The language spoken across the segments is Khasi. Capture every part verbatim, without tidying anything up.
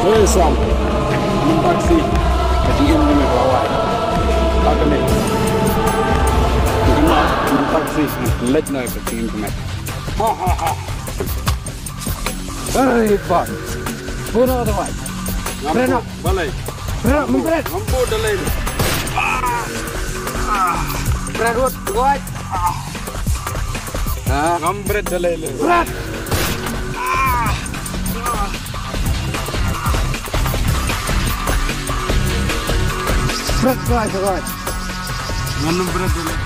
Hey, Sam. Nang taxi. Ka jingim ka me lawai. Ka me. Nang taxi. Late night ka jingim ka me. Ha, ha, ha. Hey, bang. Puna tu, bang. Prena. Balai. Prena, mempret. Ngampu dalai. Prena, ruat, ruat. Ah. Ngam bret da lei lei. Bret. Bret, bret, bret. Ngam bret da lei.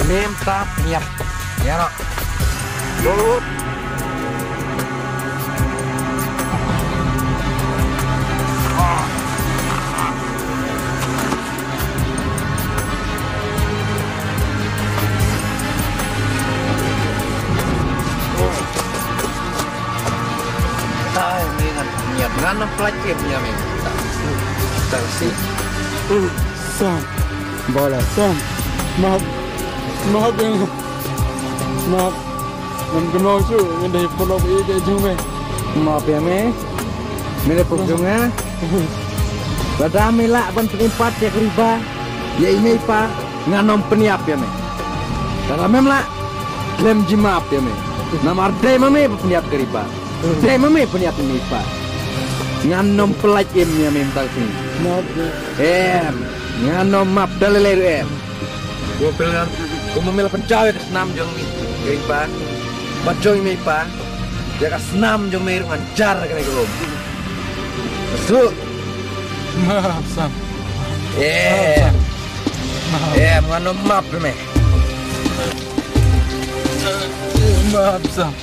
Nim tap niap. Ya, no. Lut. Ai, ni ngan niam, ngan nang pelajar niam ni. Tak, tak si. Sam. Boleh. Sam. Maaf. Maaf, ya. Maaf. Ngam kynmaw shuh, ngan dei pynlong ïa ka jong me. Map ïa me. Me la pok jong nga. Lada me lah ban pynim pat ïa ka riba ïa i mei i pa, ngan ym pynïap ïa me. Lada mem lah, khlem jingmap ïa me. Namar dei ma me ba pynïap ka riba. Dei ma me pynïap i mei i pa. Ngan ym pyllait im ïa me mynta ka sngi. Em, ngan ym map da lei lei ruh em. Kumba me la pynjaw ïa ka snam jong i mei i pa bad jong i mei i pa, ïa ka snam jong me ruh ngan jar ha kane ka lum. Suk. Map sam. Eh. Map. Eh, ngan ym map ïa me. Map sam.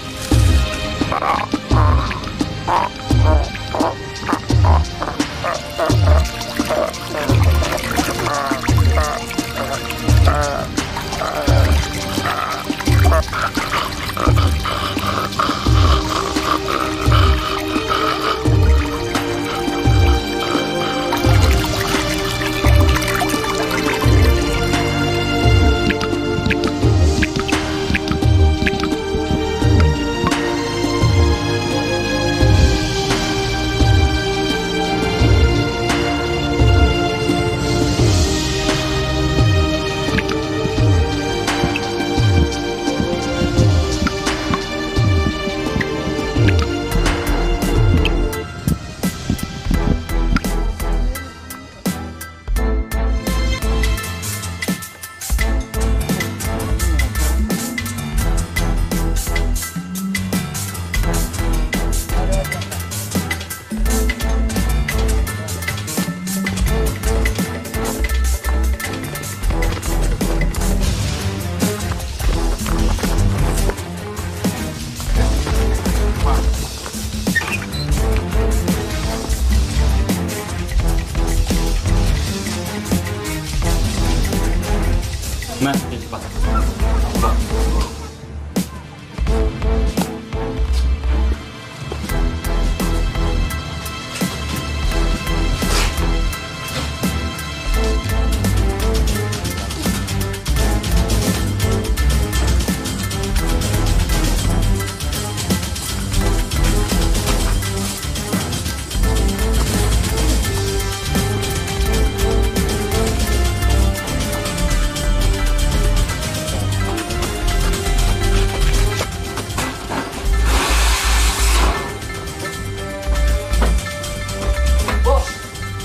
Boss!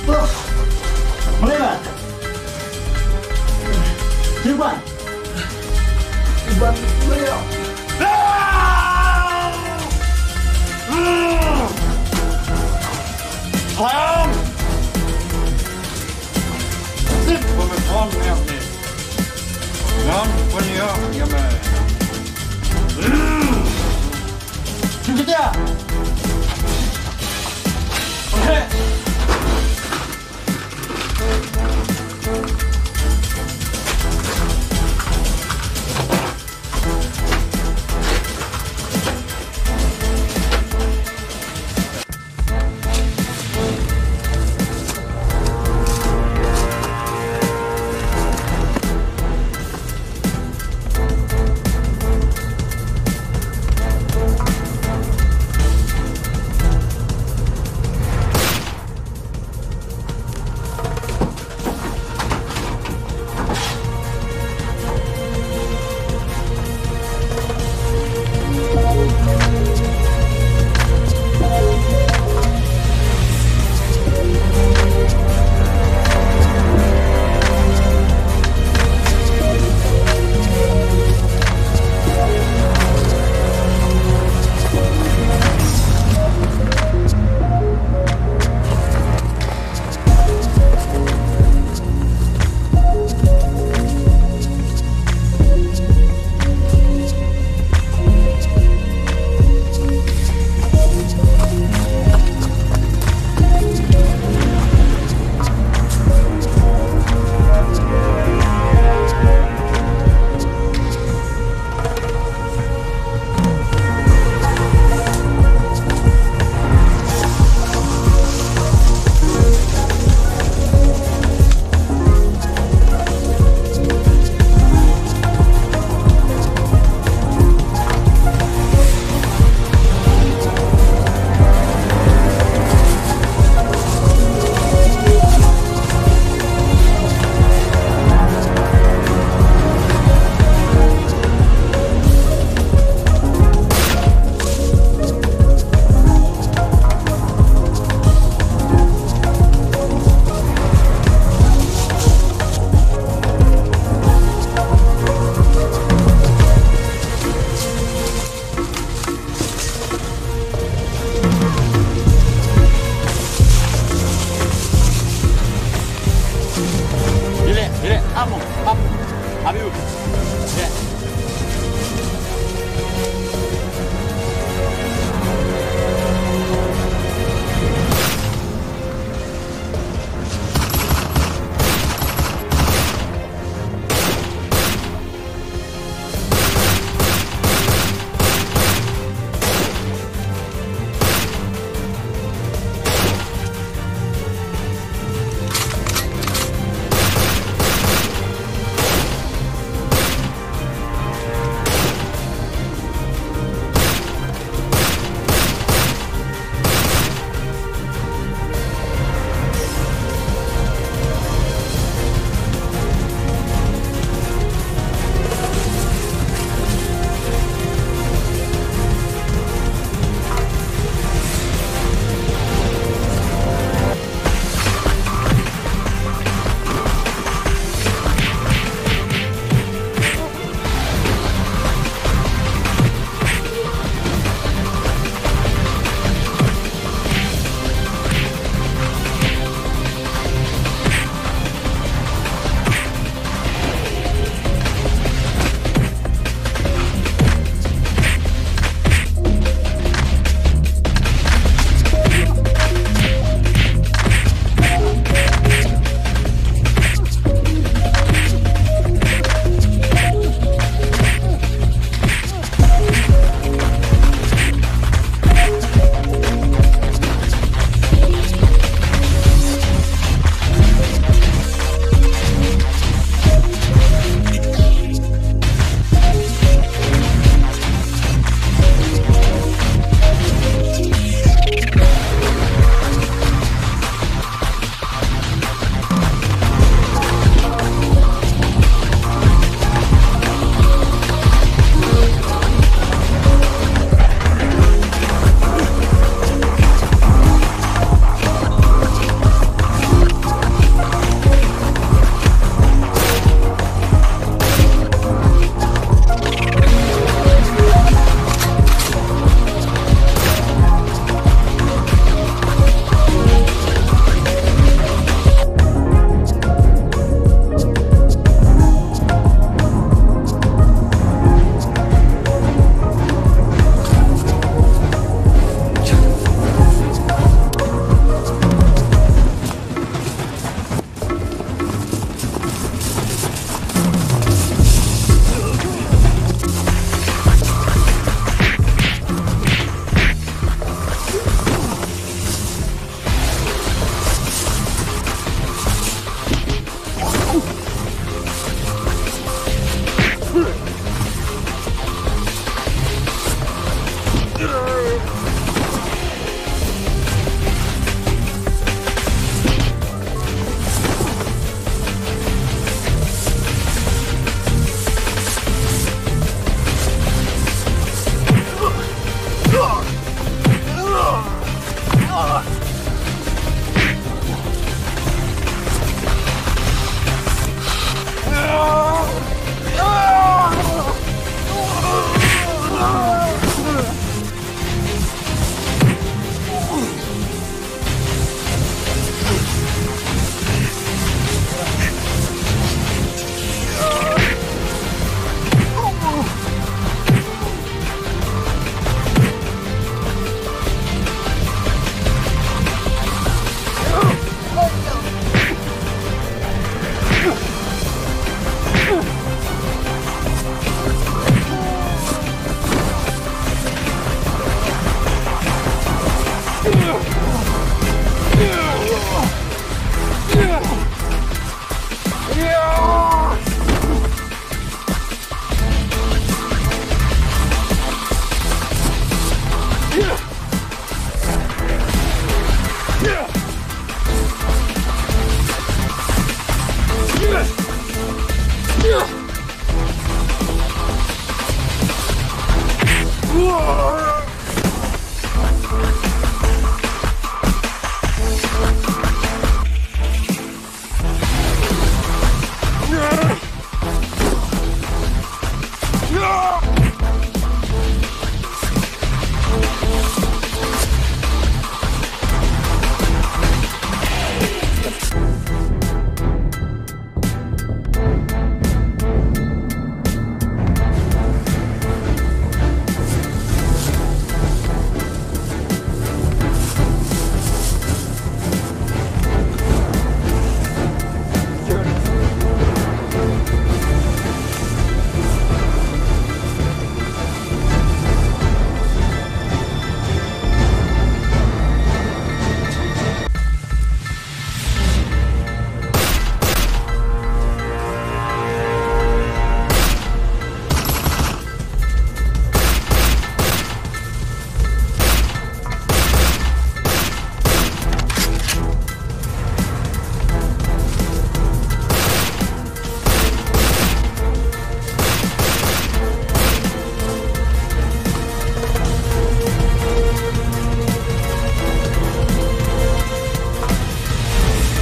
Boss! Mana Iban? Iban! Iban, mana? Sayang! Sip, gua main phone ni, ni. Jangan punya, ya, man. Cukup ya? Oke.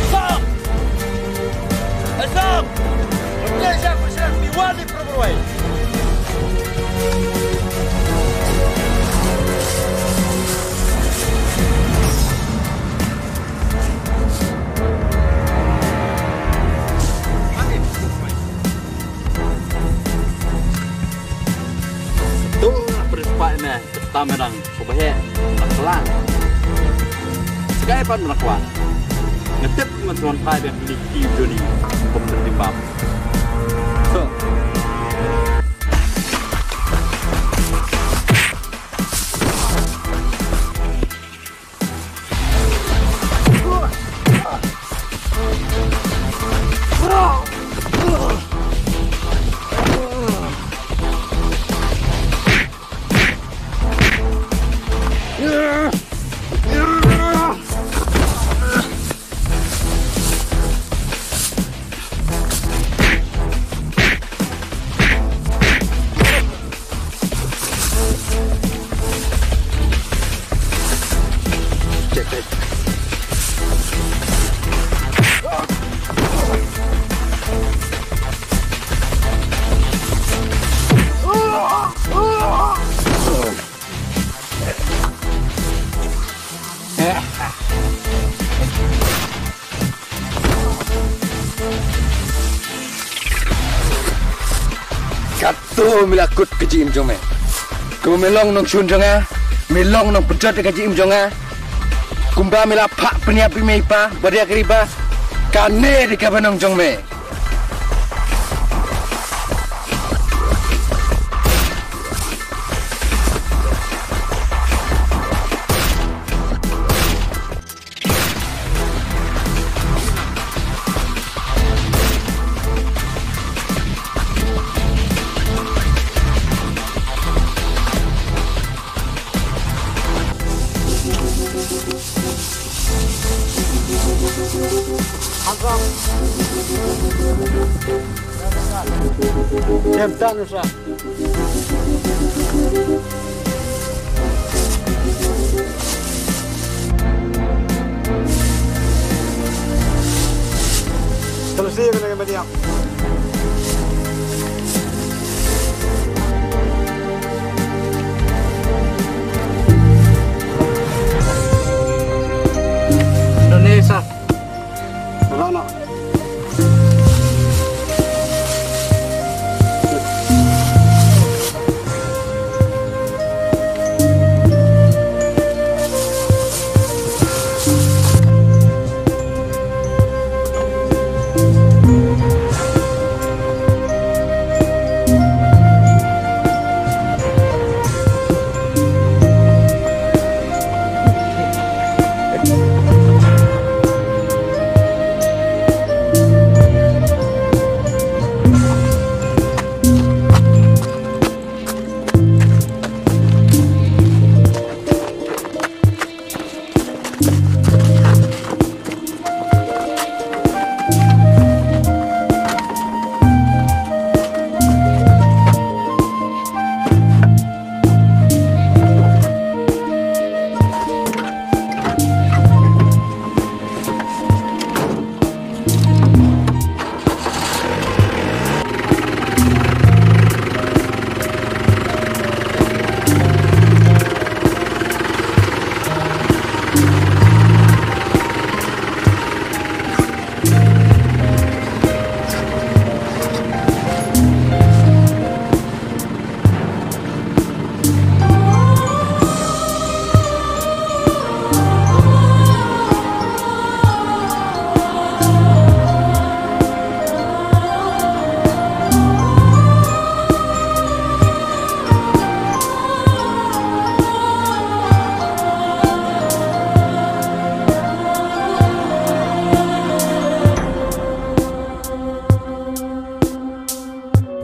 Sam! Eh, Sam! Dia siap berserah di wali perburuai. Tung pris pa ina. Kata merang, ko bahek, nak kelang. Sekai pan nak kuat. Ngetip ngan tuan kai biang kini ki Joni. Pembentuk bab. So. Kato me la kut ka jingim jong me. Kumba me long nongshun jong nga, me long nongpynjot ka jingim jong nga. Kumba me la phah pynïap ïa i mei i pa, ba dei ka ri ba. Kane dei ka ba nong jong me. Em tan sa. Terus dia kena kembali. Indonesia. Rana.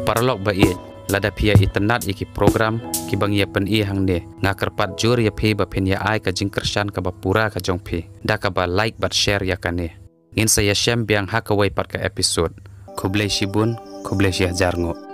Paralok ba ïeit, lada phi ïa itynnad ïa ki program kiba ngi ïa pyni hangne, nga kyrpad jur ïa phi ba phin ïa ai ka jingkyrshan kaba pura ka jong phi da kaba like bad share ïa kane. Ngin sa ïashem biang ha kawei pat ka episode. Khublei shibun, khublei shihajar nguh.